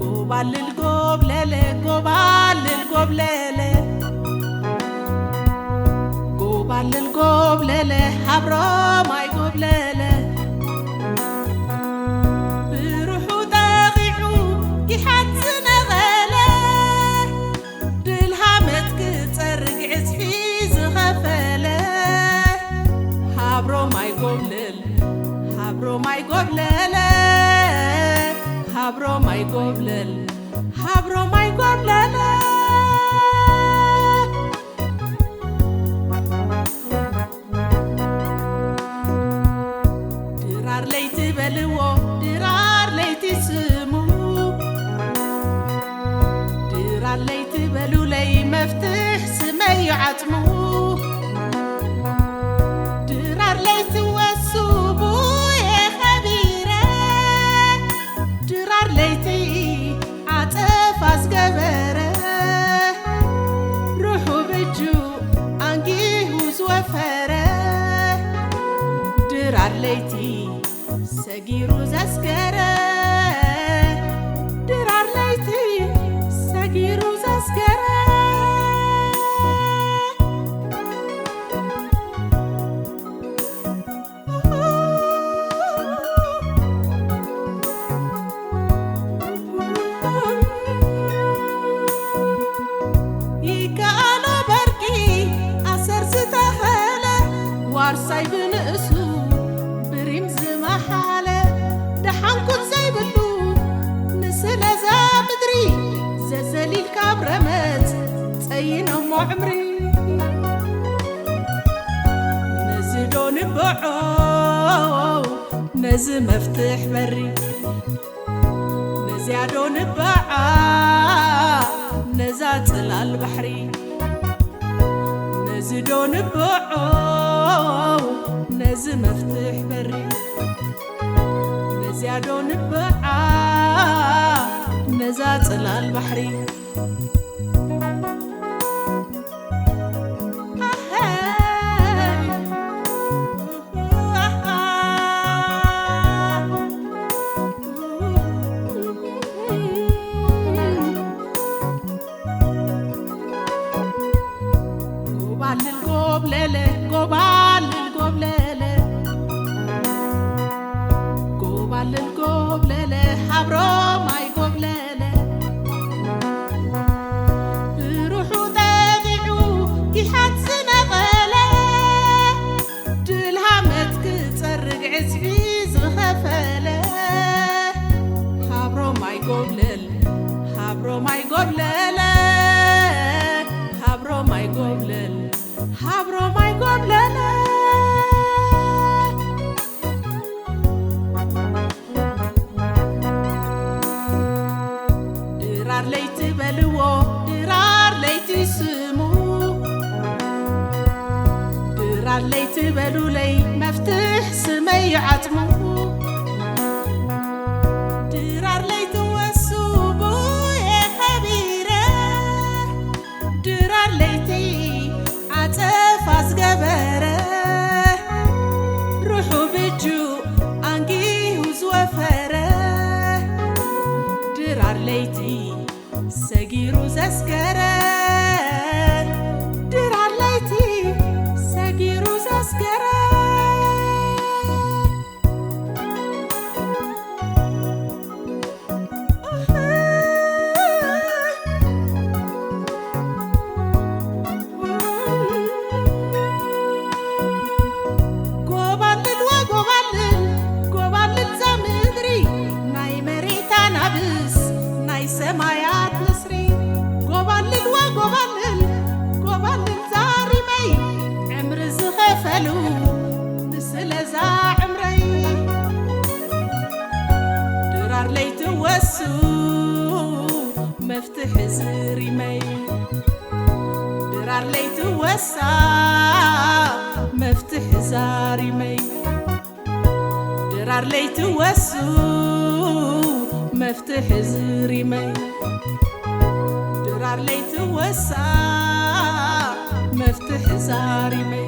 ጎባልል ጎብለለ፣ ጎባልል ጎብለለ፣ ጎባልል ጎብለለ፣ ሃብሮም ኣይጎብለለ። ብሩሑ ጠቒዑ ጊሓት ዝነቐለ፣ ድልሃመት ክጸርግ ዕጽፊ ዝኸፈለ። ሃብሮም ኣይጎብለል፣ ሃብሮም ኣይጎብለለ፣ ሃብሮም ኣይጎብለል፣ ሃብሮም ኣይጎብለለ። ድራር ለይቲ በልዎ፣ ድራር ለይቲ ስሙ። ድራር ለይቲ በሉለይ፣ መፍትሕ ስመይ ዓጽሙ። ድራር ለይቲ ወሱ፣ ቡየ ኸቢረ። ድራር ለይቲ ዓጸፋ ዝገበረ፣ ሩሑ ብጁ ኣንጊሁ ዝወፈረ። ድራር ለይቲ ሰጊሩ ዘስገረ፣ ድራር ለይቲ ሰጊሩ ዘስገረ። ይከኣሎ በርቂ ኣሰር ዝተኸለ፣ ዋርሳይ ብንእሱ ብሪም ዝመሓለ፣ ደሓንኩን ዘይብሉ ንስለዛ ምድሪ፣ ዘዘሊልካ ኣብ ረመጽ ጸይኖሞ ዕምሪ። ነዚ ዶ ንበዖ ነዚ መፍትሕ በሪ፣ ነዚያ ዶ ንበዓ ነዛ ጽላል ባሕሪ፣ ነዚ ዶ ንበዖ ነዚ መፍትሕ በሪ፣ ነዚያ ዶ ንበዓ ነዛ ጽላል ባሕሪ። ጎባልል ጎብለለ፣ ጎባልል ጎብለለ፣ ጎባልል ጎብለለ፣ ሃብሮም ኣይጎብለለ። ብሩሑ ጠቢዑ ጊሓት ዝነቐለ፣ ድልሃመት ክጸርግ ዕጽፊ ዝኸፈለ። ሃብሮም ኣይጎብለል፣ ሃብሮም ኣይጎብለለ፣ ሃብሮም ኣይጎብለል፣ ሃብሮም ኣይጎብለለ። ድራር ለይቲ በልዎ፣ ድራር ለይቲ ስሙ። ድራር ለይቲ በሉለይ፣ መፍትሕ ስመይ ዓጽሙ። ድራር ለይቲ ወሱ ቡየ ኸቢረ፣ ድራር ለይቲ ዓጸፋ ዝገበረ፣ ሩሑ ብጁ ኣንጊሁ ዝወፈረ። ድራር ለይቲ ሰጊሩ ዘስገረ፣ ድራር ለይቲ ሰጊሩ ዘስገረ። ጎባልል ወጎባልል፣ ጎባልል ዛ ምድሪ፣ ናይ መሬት ኣናብስ፣ ናይ ሰማያት ንስሪ። ጎባልል ወጎባልል፣ መፍትሒ ዝሪመይ ድራር ለይቲ ወሳ መፍትሒ ዛሪመይ ድራር ለይቲ ወሱ መፍትሒ ዝሪመይ ድራር ለይቲ ወሳ መፍትሒ ዛሪመይ